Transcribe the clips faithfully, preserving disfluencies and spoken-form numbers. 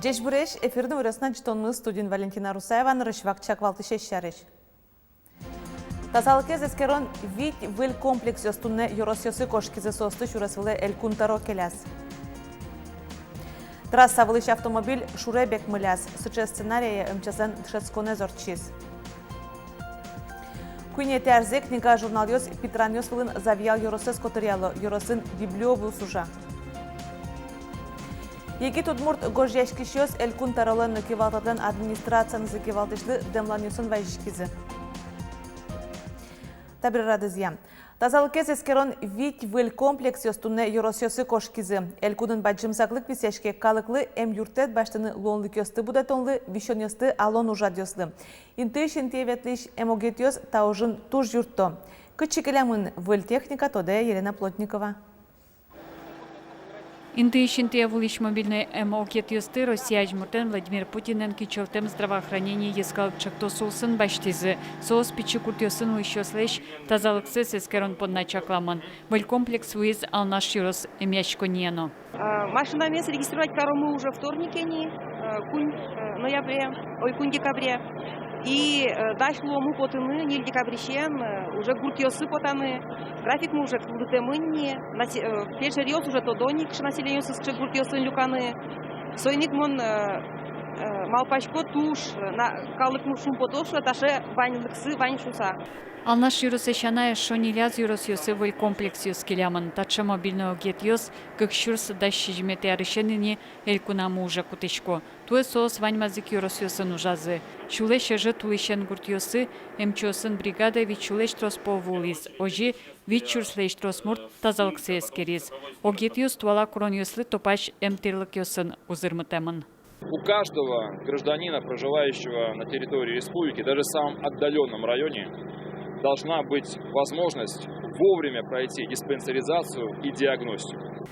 Ӟечбуресь! Эфирын иворъёс но ӝытонмы, студиын Валентина Русаева. Нырысь вакчияк валтӥсез сярысь. Тазалыкез эскерон вить выль комплексъёс туннэ ёросъёсы кошкизы. Соосты сюрес вылэ Элькун тӧро келяз. Трасса вылысь автомобиль шуре бекмыляз. Сыӵе сценарие МЧС-лэн дышетсконэз ортчиз. Куинетӥ арзэ книга-журналъёс питранъёс вылын Завьял ёросэз котыръяло. Ёросын библиобус ужа. Егит удмурт гожъяськисьёс Элькун тӧролэн но кивалтэтлэн администрациянызы кивалтӥсьлы дэмланъёсын вазиськизы. Табере радызъя. Тазалыкез эскерон вить выль комплексъёс туннэ ёросъёсы кошкизы. Элькунын бадӟым саклык висъяське калыклы эмъюрттэт басьтыны луонлыкъёсты будэтонлы, висёнъёсты алон ужрадъёслы. Интыысь интые ветлӥсь эмогетъёс та ужын туж юртто. Кытчы келямын выль техника, тодэ Елена Плотникова. Интыысь интые вуылӥсь мобильной эмогетъёсты Россия азьмуртэн Владимир Путинэн кичӧлтэм «Здравоохранение» йӧскалык ӵектос улсын басьтӥзы. Соос пичи гуртъёсын улӥсьёслэсь тазалыксэс эскерон понна чакламын. Выль комплекс вуиз Алнаш ёрос эмъяськонние но. Э, машинамес регистрировать каромы уже вторнике ни, э, куинь, э, ноябре, ой, куинь декабре. И, э, дась луомы потыны ньыль декабрысен, э, уже гуртъёсы потаны. Графикмы уже кылдытэмын ни, насе-, э, фельдшеръёс уже тодо ни, кыӵе населениосы сыӵе гуртъёсын люканы. Соин ик мон, э, э, малпасько, туж, э, на, калыкмы шумпотоз шуса, таӵе ваньлыксы вань шуса. Алнаш ёросэ сяна эшшо ньыляз ёросъёсы выль комплексъёс келямын. Таӵе мобильной огетъёс кык сюрс дас сизьыметӥ арысен ини элькунамы уже кутӥсько. Туэ соос ваньмаз ик ёросъёсын ужазы. Сюлэсь ӧжыт улӥсен гуртъёсы МЧС-ын бригада вить сюлэсь трос пол вуылӥз. Озьы вить сюрслэсь трос мурт тазалыксэ эскериз. Огетъёс туала куронъёслы тупась эмтӥрлыкъёсын узырмытэмын. У каждого гражданина, проживающего на территории республики, даже в самом отдалённом районе, должна быть возможность вовремя пройти диспансеризацию и диагностику.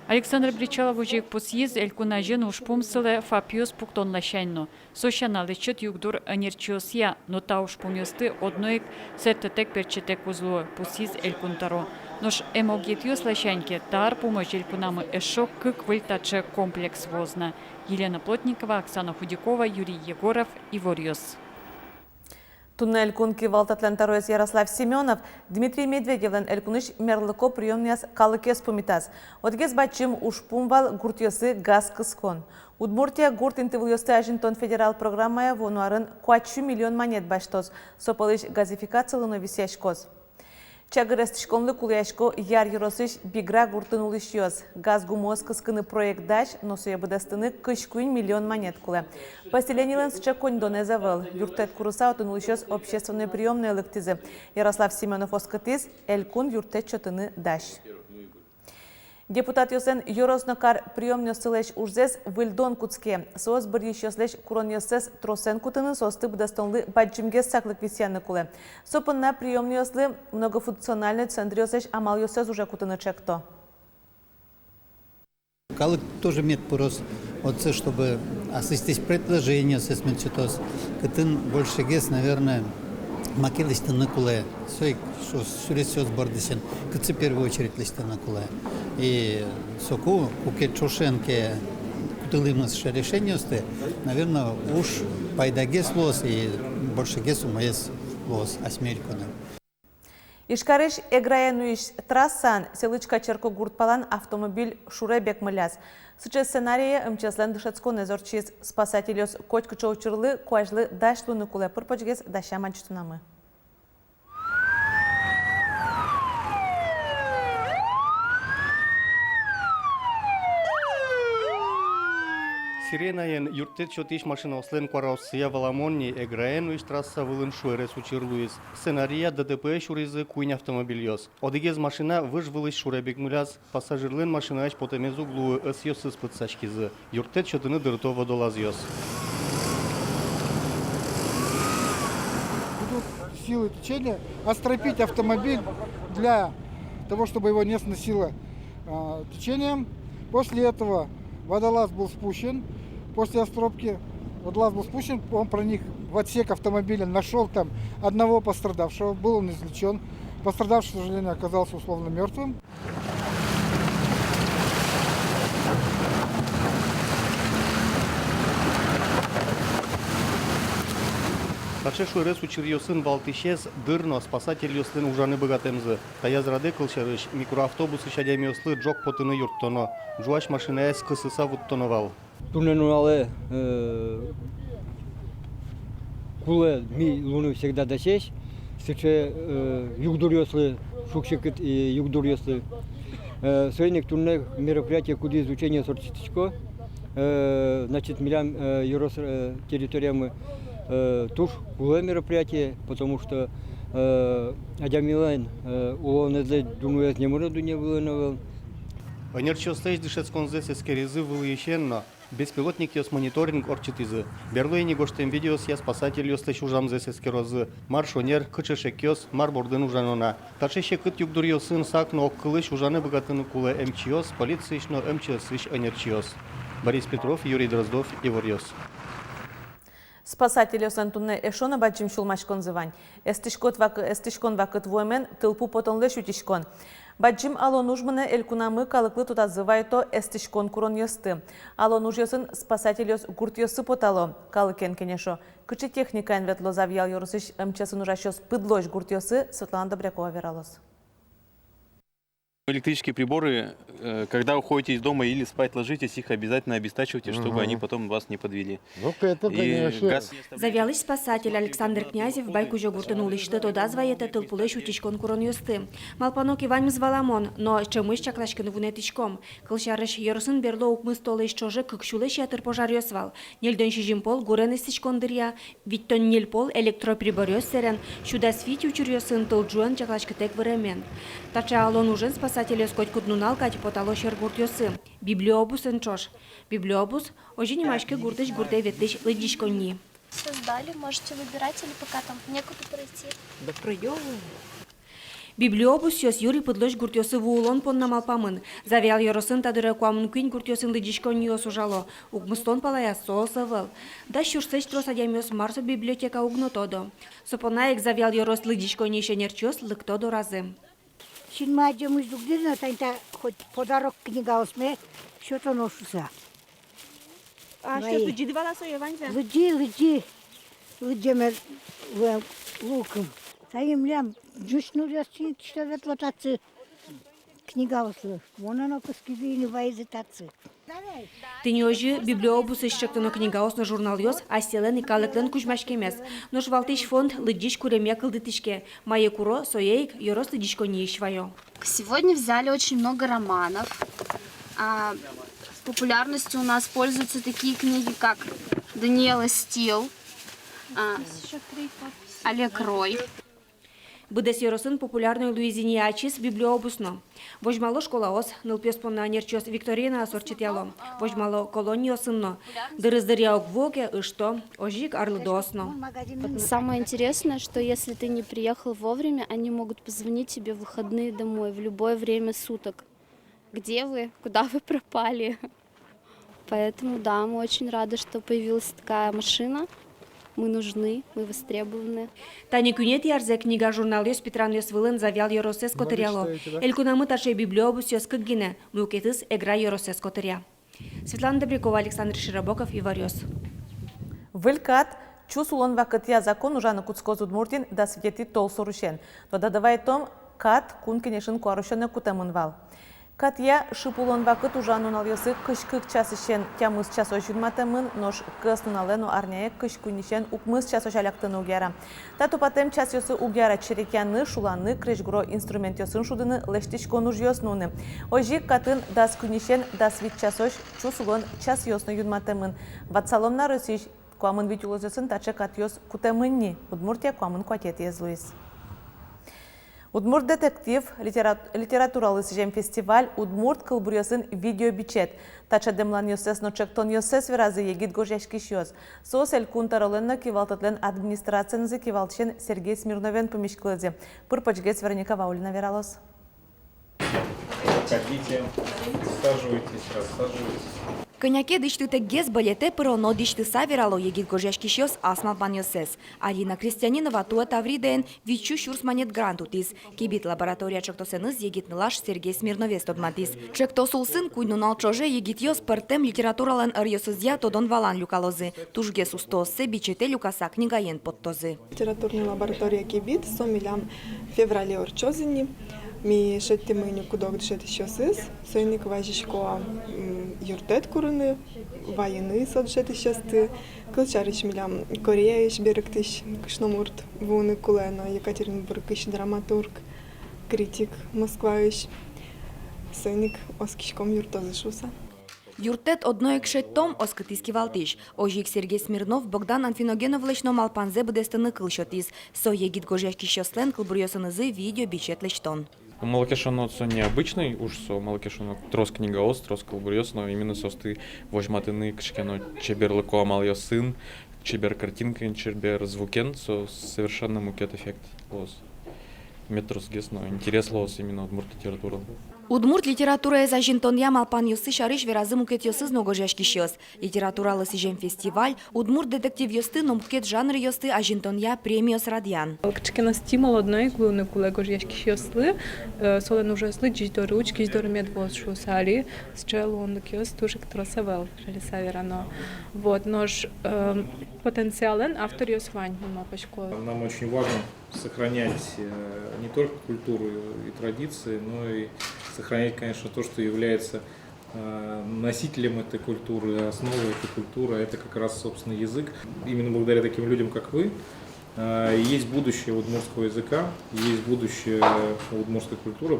Александр Бречалов озьы ик пусйиз, Элькун азьын ужпум сылэ ФАПъёс пуктон ласянь но. Со сяна, лэчыт югдур ӧнерчиосъя, но та ужпумъёсты одно ик сэрттытэк-пертчытэк уз луы, пусйиз Элькун тӧро. Нош эмогетъёс ласянь ке, та ар пумозь элькунамы эшшо кык выль таӵе комплекс вуоз на. Елена Плотникова, Оксана Худякова, Юрий Егоров, «Иворъёс». Туннэ Элькун кивалтэтлэн тӧроез Ярослав Семёнов Дмитрий Медведевлэн элькунысь мерлыко приёмнояз калыкез пумитаз. Одӥгез бадӟым ужпум вал гуртъёсы газ кыскон. Удмуртия гурт интывылъёсты азинтон федерал программая вуоно арын куать сю миллион манет басьтоз, со пӧлысь газификацилы но висъяськоз. Чагыр эстӥськонлы кулэясько Яр ёросысь Бигра гуртын улӥсьёс. Газ гумыос кыскыны проект дась, но сое быдэстыны кызь куинь миллион манет кулэ. Поселенилэн сыӵе коньдонэз ӧвӧл. Юрттэт курыса отын улӥсьёс общественной приёмное лыктӥзы. Ярослав Семёнов оскытӥз, элькун юрттэт сётыны дась. Депутатъёслэн ёрос но кар приёмноосылэсь ужзэс выльдон кутске. Соос быръисьёслэсь куронъёссэс тросэн кутыны, соосты быдэстонлы бадӟымгес саклык висъяны кулэ. Со понна приёмноосылы многофункциональной центръёслэсь амалъёссэс уже кутыны ӵекто. Калык тоже мед пыроз отчы, чтобы аслэсьтыз предложениосыз мед сётоз, кытын большегес, наверное, маке лэсьтыны кулэ, со ик со сюресъёс бордысен, кытчы в первую очередь лэсьтыны кулэ. И соку, куке ӵошен ке кутылӥмы сыӵе решениосты, наверное, уж пайдагес луоз и большегес умоез луоз асьме элькунлы. Ижкарысь Эграе нуись трассаын Селычка черкогурт палан автомобиль шуре бекмыляз. Сыӵе сценарие МЧС-лэн дышетсконэз ортчиз. Спасательёс котькыӵе учырлы куазьлы дась луыны кулэ. Пыр-почгес дасям адӟытонамы. Сиренаен юрттэт сётӥсь машинаослэн куараоссыя валамон ни. Эграе нуись трасса вылын шуэрес учыр луиз. Сценария ДТП-е сюризы куинь автомобильёс. Одӥгез машина выж вылысь шуре бекмыляз, пассажирлэн машинаысь потэмез уг луы, ӧсъёсыз пытсаськизы. Юрттэт сётыны дырто водолазъёс. Будут силы течения остропить автомобиль для того, чтобы его не сносило. А, течением. После этого водолаз был спущен. После островки водолаз был спущен. Он проник в отсек автомобиля, нашёл там одного пострадавшего. Был он извлечён. Пострадавший, к сожалению, оказался условно мёртвым. Таӵе шуэрес учыръёсын валтӥсез дыр но спасательёслэн ужаны быгатэмзы. Таяз радэ, кылсярысь, микроавтобусысь адямиослы ӝог потыны юрттоно, ӝуась машинаез кысыса вуттоно вал. Туннэ нуналэ, э, кулэ ми луыны всегда дасесь, сыӵе, э, югдуръёслы, шуг-секыт, э, югдуръёслы. Э, соин ик туннэ мероприятие, кудӥз учениос ортчытӥсько, э, значит, милям, э, ёрос, э, территориямы, э, туж кулэ мероприятие, потому что, э, адямилэн, э, улонэзлэсь дуноез номыр но дунне вылын ӧвӧл. Ӧнерчиослэсь дышетсконзэс эскеризы вылӥысен но. Беспилотникъёс мониторинг ортчытӥзы. Берло ини гожтэм видеосъя спасательёслэсь ужамзэс эскерозы. Мар шонер, кыӵе шекъёс, мар бордын ужано на. Таӵе секыт югдуръёсын сак но огкылысь ужаны быгатыны кулэ эмчиос, полициысь но МЧС-ысь ӧнерчиос. Борис Петров, Юрий Дроздов, «Иворъёс». Спасательёслэн туннэ эшшо но бадӟым сюлмаськонзы вань. Эстӥськод вакы-, эстӥськон вакыт вуэмен тылпу потонлэсь утиськон. Бадӟым алон уж мынэ элькунамы калыклы тодазы вайыто эстӥськон куронъёсты. Алон ужъёсын спасательёс гуртъёсы потало, калыкен кенешо. Кыӵе техникаен ветло Завьял ёросысь МЧС-ын ужасьёс пыдлось гуртъёсы, Светлана Добрякова вералоз. Электрические приборы, э, когда уходите из дома или спать ложитесь, их обязательно обестачивайте, чтобы они потом вас не подвели. Ну, это, и конечно. Газ. Завьялысь спасатель Александр Князев Байкузё гуртын улӥсьты тодаз вайытэ тылпулэсь утиськон куронъёсты. Малпано ке, ваньмыз валамон, но ӵемысь чакласькыны вунэтӥськом. Кылсярысь, ёросын берло укмыс толэзь ӵоже кык сюлэсь ятыр пожаръёс вал. Ньыльдон сизьым пол гурен эстӥськон дыръя, витьтон ньыль пол электроприборъёс сэрен, сю дас вить учыръёсын тыл ӝуэн чакласькытэк выремен. Таӵе алон ужен спасательёс котькуд нунал кадь потало сьӧр гуртъёсы. Библиобусын ӵош. Библиобус озьы нимаське гуртысь гуртэ ветлӥсь лыдӟиськонни. Всё сдали, можете выбирать или пока там некуда пройти? Да пройдём. Библиобусъёс юри пыдлось гуртъёсы вуылон понна малпамын. Завьял ёросын та дыре куамын куинь гуртъёсын лыдӟиськонниос ужало. Укмыстон палаяз соос ӧвӧл. Дас сюрслэсь трос адямиос мар со библиотека, уг но тодо. Со понна ик Завьял ёрос лыдӟиськонниысь ӧнерчиос лыкто доразы. Синмы адӟемысь дугдӥз но, тани та хоть подарок книгаосме сётоно шуса. А, вай. Что, лыдӟиды вал-а сое ваньзэ? Лыдӟи, лыдӟи. Лыдӟеме луэ, луэ ке. Тани милям ӟуч нылъёс ини кисьто ветло татчы книгаослы. Монэ но кыскизы ини, вайизы татчы. Тӥни озьы библиобусысь чектоно книгаос но журналъёс асьсэлэн ик калыклэн кузьмаськемез. Нош валтӥсь фонд лыдӟись куремъя кылдытӥське. Мае куро, сое ик ёрос лыдӟиськонниысь вайо. Сегодня взяли очень много романов. А, популярностью у нас пользуются такие книги, как Даниэла Стил, а, Олег Рой. Быдэс ёросын популярной луиз ини ачиз библиобус но. Возьмало школаос, нылпиос понна ӧнерчиос викторинаос ортчытъяло. Возьмало колониосын но. Дырыз дыръя уг вуо ке, ышто, озьы ик арлыдоос но. Самое интересное, что если ты не приехал вовремя, они могут позвонить тебе в выходные домой в любое время суток. Где вы? Куда вы пропали? Поэтому, да, мы очень рады, что появилась такая машина. Мы нужны, мы востребованы. Тани куинетӥ арзэ книга-журналъёс питранъёс вылын Завьял ёросэз котыръяло. Элькунамы таӵе библиобусъёс кык гинэ, мукетыз Эгра ёросэз котыръя. Светлана Добрякова, Александр Широбоков, «Иворъёс». Выль кат «Чус улон вакытъя» закон ужаны кутскоз Удмуртиын дас витетӥ толсурысен. Тодады вайытом, кат Кун Кенешын куарусёнэ кутэмын вал. Катъя шып улон вакыт ужан нуналъёсы кызь кык часысен тямыс часозь юнматэмын, нош кӧснуналэ но арняе кызь куиньысен укмыс часозь аляктыны уг яра. Та тупатэм часъёсы уг яра черекъяны, шуланы, крезьгуро инструментъёсын шудыны, лэсьтӥськон ужъёс нуыны. Озьы ик катын дас куиньысен дас вить часозь чус улон часъёс но юнматэмын. Ватсалом на, Россиысь куамын вить улосъёсын таӵе катъёс кутэмын ни, Удмуртия куамын куатетӥез луиз. Удмурт детектив, литерат-, литературалы сӥзем фестиваль, удмурт кылбуръёсын видеобичет. Таӵе дэмланъёссэс но чектонъёссэс веразы егит гожъяськисьёс. Соос Элькун тӧролэн но кивалтэтлэн администрациенызы кивалтӥсен Сергей Смирновен пумиськылӥзы. Пыр-почгес Вероника Ваулина вералоз. Садитесь, присаживайтесь, рассаживайтесь. Кӧня ке дӥсьтытэкгес бӧлетэ пыроно, дӥсьтыса верало егит гожъяськисьёс ас малпанъёссэс. Алина Крестьянинова туэ Тавридаын вить сю сюрс манет грант утӥз. «Кибит» лаборатория ӵектосэныз егит нылаш Сергей Смирновез тодматӥз. Ӵектос улсын куинь нунал ӵоже егитъёс пӧртэм литературалэн ӧръёсызъя тодон-валан люкалозы. Тужгес устооссэ бичетэ люкаса книгаен поттозы. Литературной лаборатория «Кибит» со милям феврале ортчоз ини. Ми шедьтӥмы ини куд-ог дышетӥсьёсыз. Соин ик вазисько, м, юрттэт курыны, вайыны со дышетӥсьёсты. Кылсярысь, милям Кореяысь берыктӥсь кышномурт вуыны кулэ но, Екатеринбургысь драматург, критик Москваысь. Соин ик оскиськом, юрттозы шуыса. Юрттэт одно ик шедьтом, оскытӥз кивалтӥсь. Озьы ик Сергей Смирнов Богдан Анфиногеновлэсь но малпанзэ быдэстыны кыл сётӥз. Со егит гожъяськисьёслэн кылбуръёсынызы видео бичет лэсьтон. Малы ке шуоно, со необычный уж, со, малы ке шуоно, трос книгаос, трос кылбуръёс, но именно соосты возьматыны кыӵе ке но чеберлыко амалъёсын, чебер картинкаен, чебер звукен, со совершенно мукет эффект луоз. Мед тросгес но интерес луоз именно удмурт литературалы. Удмурт литератураез азинтонъя малпанъёссы сярысь веразы мукетъёсыз но гожъяськисьёс. Литературалы сӥзем фестиваль, удмурт детективъёсты но мукет жанръёсты азинтонъя премиос радъян. Кыӵе ке но стимул одно ик луыны кулэ гожъяськисьёслы, э, солэн ужъёссы ӟеч доры, учкись доры мед вуоз шуыса. Али сыӵе луонлыкъёс туж ик трос ӧвӧл, жаляса верано. Вот, нош, э, потенциалэн авторъёс вань, мон малпасько. Нам очень важно сохранять, э, не только культуру и традиции, но и сохранять, конечно, то, что является, э, носителем этой культуры, основой этой культуры, а это как раз, собственно, язык. Именно благодаря таким людям, как вы, э, есть будущее удмуртского языка, есть будущее удмуртской культуры.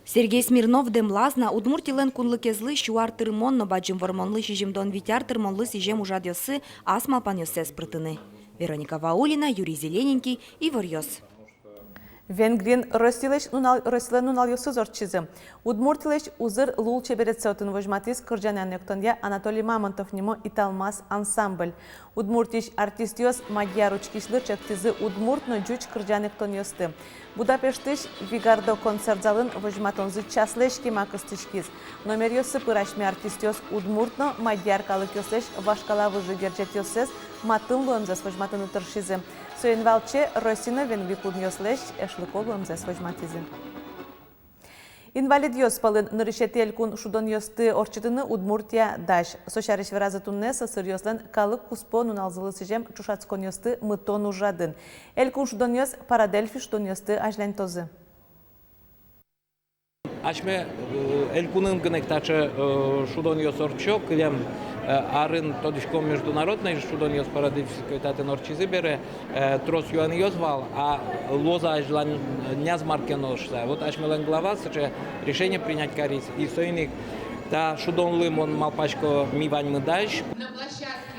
Сергей Смирнов дэмлаз на Удмуртилэн кунлыкезлы сю ар тырмон но Бадӟым Вормонлы сизьымдон вить ар тырмонлы сӥзем ужрадъёсы ас малпанъёссэс пыртыны. Вероника Ваулина, Юрий Зелененький, «Иворъёс». Венгриын Россилэсь нунал-, Россилэн нуналъёсыз ортчизы. Удмуртилэсь узыр лулчеберетсэ отын возьматӥз кырӟанъя но эктонъя Анатолий Мамонтов нимо «Италмас» ансамбль. Удмуртиысь артистъёс мадьяр учкисьлы ӵектӥзы удмурт но ӟуч кырӟан-эктонъёсты. Будапештысь «Вигардо» концерт залын возьматонзы часлэсь кема кыстӥськиз. Номеръёсы пыр асьме артистъёс удмурт но мадьяр калыкъёслэсь вашкала выжы герӟетъёссэс, матын луэмзэс возьматыны тыршизы. Соин валче Россия но Венгрия кунъёслэсь эшлыко луэмзэс возьматӥзы. Инвалидъёс пӧлын нырысетӥ элькун шудонъёсты ортчытыны Удмуртия дась. Со сярысь веразы туннэ сӧсыръёслэн калык куспо нуналзылы сӥзем ӵошатсконъёсты мытон ужрадын. Элькун шудонъёс «Парадельфи» шудонъёсты азьланьтозы. Асьме, э, элькунын гинэ ик таӵе, э, шудонъёс ортчо, кылем, э, арын, тодӥськом, международной шудонъёс Парадельфи татын ортчизы бере, э, трос юанъёс вал, а луоз-а азьланяз мар ке но шуса. Вот асьмелэн глава сыӵе решение принять кариз, и соин ик та шудонлы, мон малпасько, ми ваньмы дась.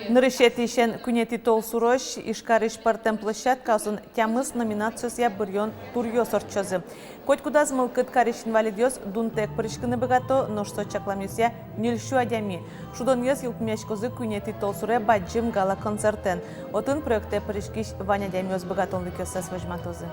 Нырысетӥысен куинетӥ толсурозь Ижкарысь пӧртэм площадкаосын тямыс номинациосъя быръён туръёс ортчозы. Котькудаз мылкыд карись инвалидъёс дунтэк пыриськыны быгато, нош со чакламъёсъя ньыль сю адями. Шудонъёс йылпумъяськозы куинетӥ толсуре бадӟым гала-концертэн. Отын проектэ пыриськись вань адямиос быгатонлыкъёссэс возьматозы.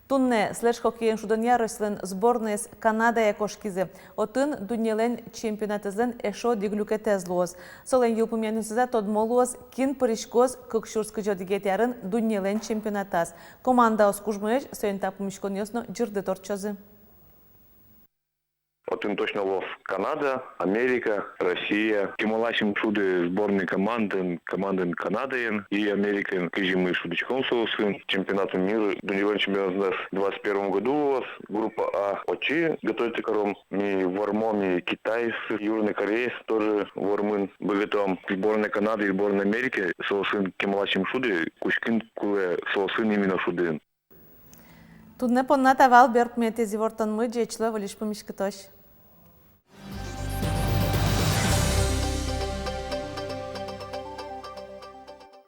Туннэ следж-хоккеен шудонъя Россилэн сборноез Канадае кошкизы. Отын дуннелэн чемпионатэзлэн эшшо одӥг люкетэз луоз. Солэн йылпумъянъёсызъя тодмо луоз, кин пыриськоз кык сюрс кызь одӥгетӥ арын дуннелэн чемпионатаз. Командаос кужмоесь, соин та пумиськонъёс но ӟырдыт ортчозы. Отын точно луоз Канада, Америка, Россия. Кемалась ӧм шуды сборной командаен, командаен Канадаен и Америкаен, кызьы ми шудӥськом соосын. Чемпионат мира, дуннелэн чемпионатаз двадцать первом году луоз, группа А. Отчы готовиться каром, ми вормом и Китайсэ, Южной Кореясэ тоже вормыны быгатом. Сборной Канады и сборной Америки, соосын кемалась ӧм шуды, кутскыны кулэ соосын именно шудыны. Туннэ понна та вал берпуметӥез ивортонмы. Ӟеч луэ, выльысь пумиськытозь.